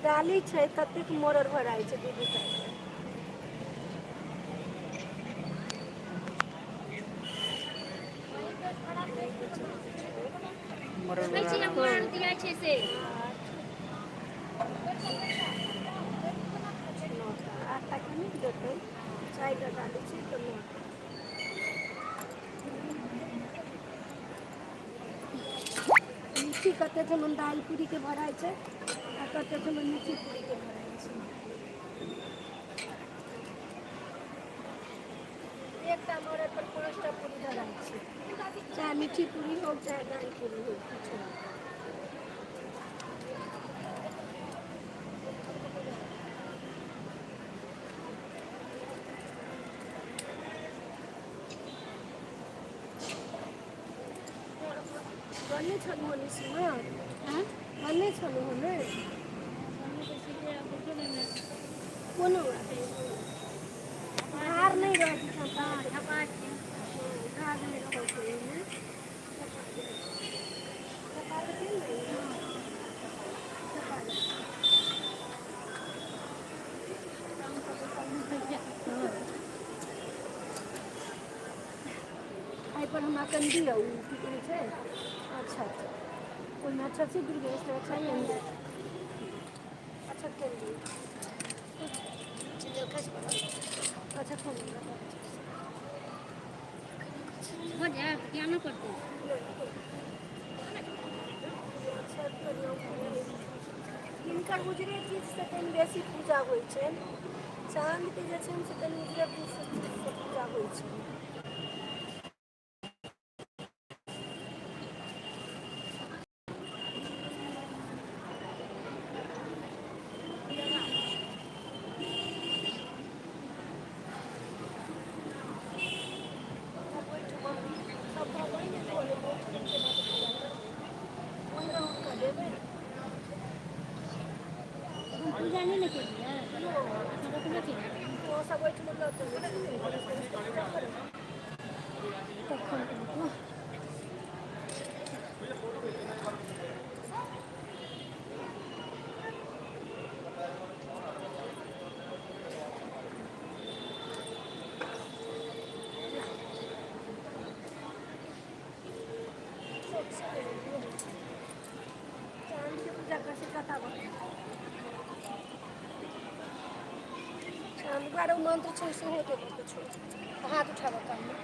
डाली छै ततेक मरर भराइ छै दू दू टा के। मरड़ देखै बना छी रहा मोर है। आर दिया छै से। नौ टा आठटा कनिक देतै चारिटा डाली छै तऽ नौ टा। लीची कते ठमन दालि पूरीके भराइ छै आ कते ठमन मीठी पूरीके भराइ छै। एकटा मरड़ पर 5 टा पूरी धराइ छै। चाहे मीठी पूरी हो चाहे दालि पूरी हो किछो। बने छलहुँ हन सीमा आँय बने छलहुँ हन ने। कोनो बात नहि। धार नहि रहत हँ झपा छै। धार नहि रहल छै ओहिमे। हँ। एहिपर हमरा कनि दिअ ओ की कहै छै अच्छा अच्छा ओहिमे अच्छा छै दुर्गेश अच्छा अच्छा अच्छा भऽ जायत कि आनऽ पड़तै? हिनकर उजरे चीजसँ कनि बेसी पूजा होइ छनि। चाँदके जे छैन से कनि उजरे चीजसँ पूजा होइ छनि। ओहिना हुनका देबै। हम पूजा नहि ने केलियै एखन रोपने केलियै। ओ सब ओहिठमा लऽ चलै तखन हुनको चाँदके पूजा करै छै कथा चाँद मन्त्र छै सेहो देबऽ के छै हाथ उठाबऽ कालमे।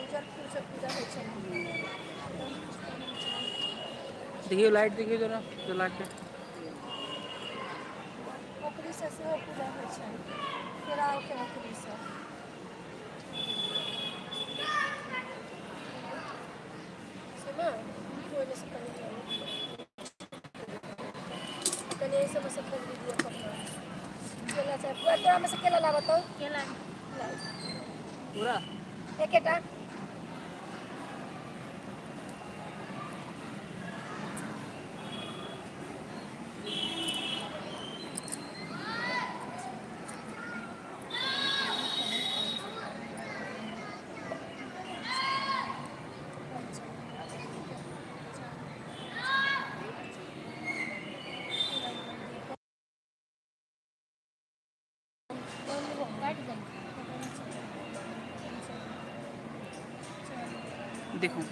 उजर फूलसँ पूजा होइ छै। देखिए लाइट देखिए जरा जला के। औकरीसँ सेहो पूजा होइ छनि केराउके औकरीसँ। से ने कनि एहि सबमेसँ खजली दिअ केला चाही तोरामे से केला लाबऽ तऽ। केला पूरा एकेटा। काटि दही। देखो।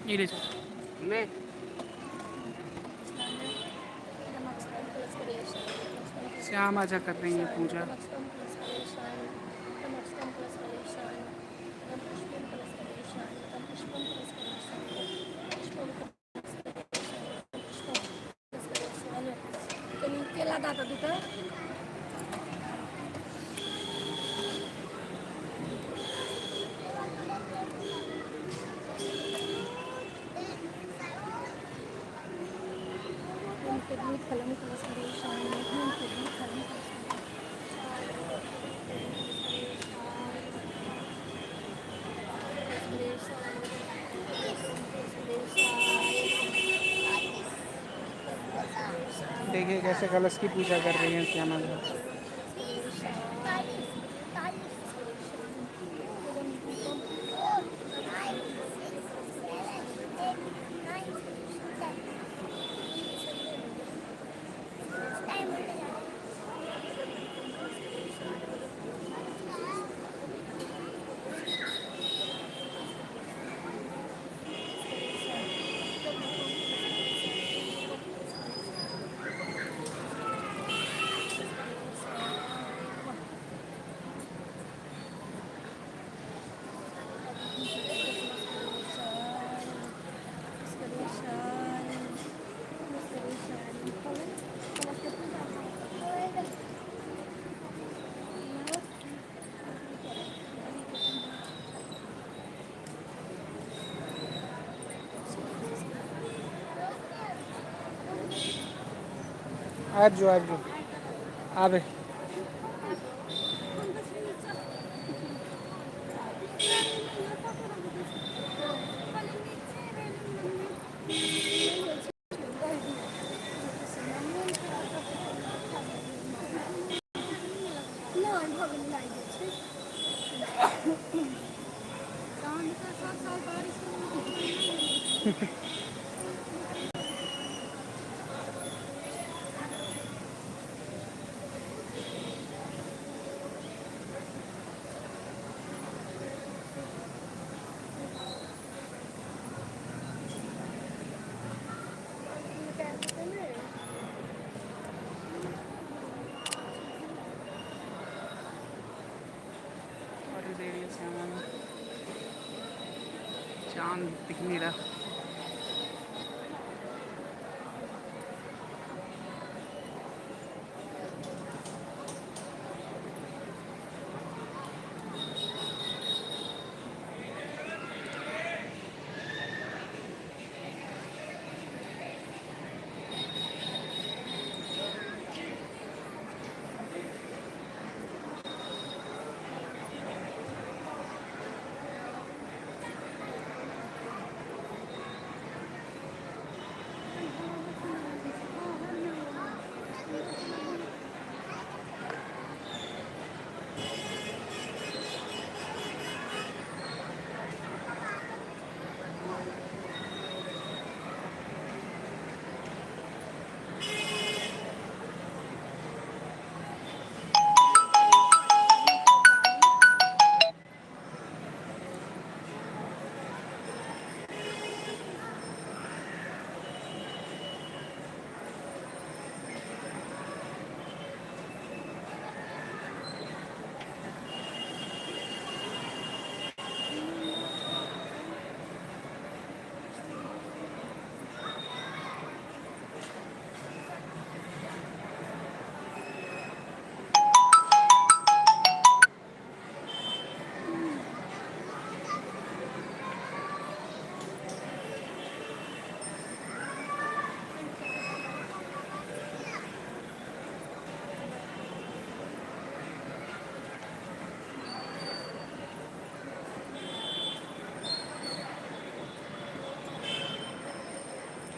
ये ले मैं। श्याम आजा कर रही है पूजा। केरा दऽ दऽ दूटा। देखिए कैसे कलश की पूजा कर रही हैं श्यामा जी। आबि जो, आबि जो, आबे। नहि, भऽ गेलै, लागि जाइ छै। चाँद का 7 साल बारिश। और दे रही है श्यामा माँ। चांद दिख नहीं रहा।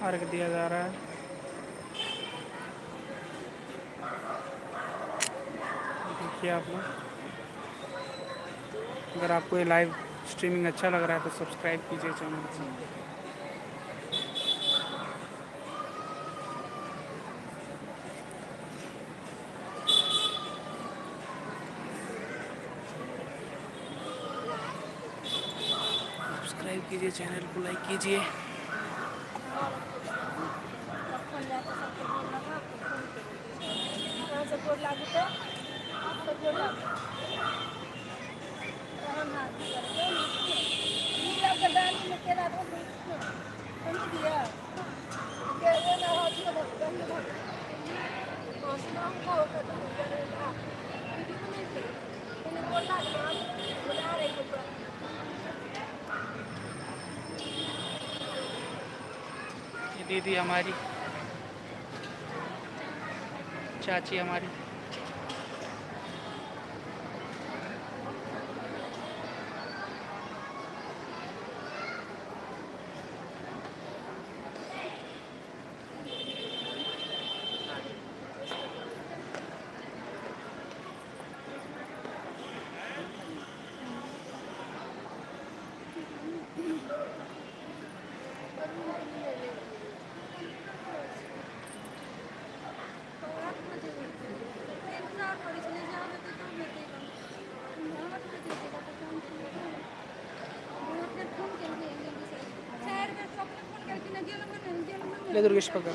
अर्घ दिया जा रहा है। देखिए आप लोग, अगर आपको ये लाइव स्ट्रीमिंग अच्छा लग रहा है तो सब्सक्राइब कीजिए चैनल को। सब्सक्राइब कीजिए चैनल को, लाइक कीजिए। तखन जा कऽ सबके गोर लगा कऽ फोन केलहुँ। अहाँ सब गोर लागू तऽ सब गोर लागू, तहन हाथ करबै। नीला डालीमे केरा दऽ कनि दिअ। ये दीदी हमारी, चाची हमारी। ले दुर्गेश पकड़,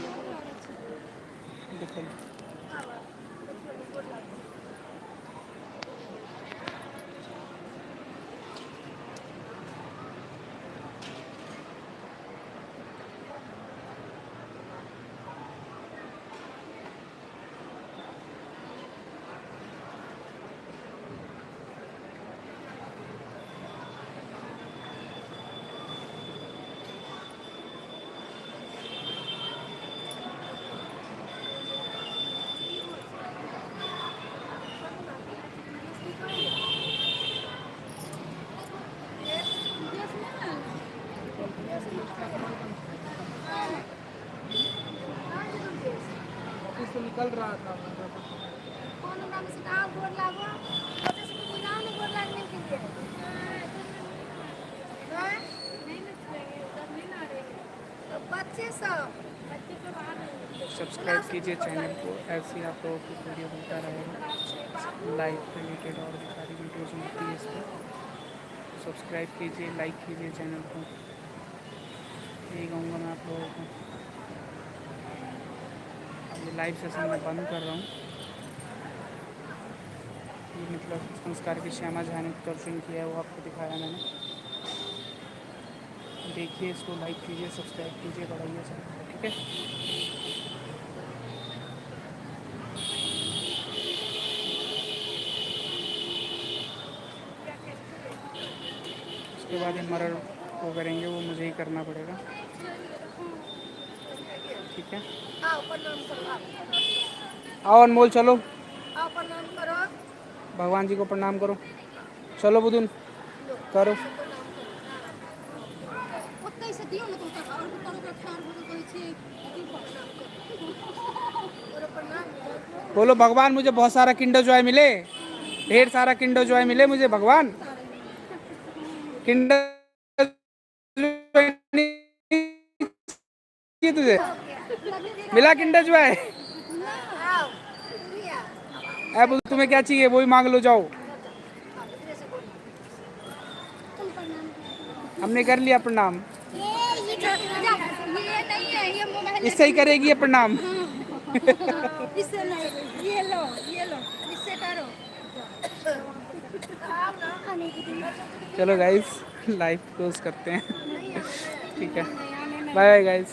देखो। ऑफिस से निकल रहा था। बच्चे सब सब्सक्राइब कीजिए चैनल को, ऐसे ही आप लोगों को वीडियो मिलता रहेगा। लाइफ रिलेटेड और भी सारी वीडियोज मिलती है इस पर। सब्सक्राइब कीजिए, लाइक कीजिए चैनल को, यही कहूँगा मैं आप लोगों को। अब ये लाइव सेशन मैं बंद कर रहा हूँ। ये मतलब संस्कार की श्यामा झा ने दर्शन किया है, वो आपको दिखाया मैंने। देखिए इसको, लाइक कीजिए, सब्सक्राइब कीजिए, बढ़ाइए चैनल को, ठीक है। उसके बाद ये मरड़ वो करेंगे, वो मुझे ही करना पड़ेगा, ठीक है। आओ प्रणाम करो। आओ अनमोल, चलो। आओ प्रणाम करो। भगवान जी को प्रणाम करो। चलो बुदुन, करो। ओतै से दियौ ने तऽ ओतऽ आओर ओकर ठाढ़ भऽ कऽ कहै छियै अथी करो प्रणाम। बोलो भगवान मुझे बहुत सारा किंडर जॉय मिले, ढेर सारा किंडर जॉय मिले मुझे भगवान। किंडर जॉय नहीं चाहिए तुझे? मिला किंडर जॉय? आओ तुम आओ। ए बुदुन, तुम्हें क्या चाहिए वो भी मांग लो, जाओ। इधर से बोलो। तुम प्रणाम। हमने कर लिया प्रणाम। ये ये नहीं है, ये मोबाइल। इससे ही करेगी ये प्रणाम। इससे नहीं, ये लो, ये लो, इससे करो। आओ ना। चलो गाइस, लाइव क्लोज करते हैं, ठीक है। Bye bye guys.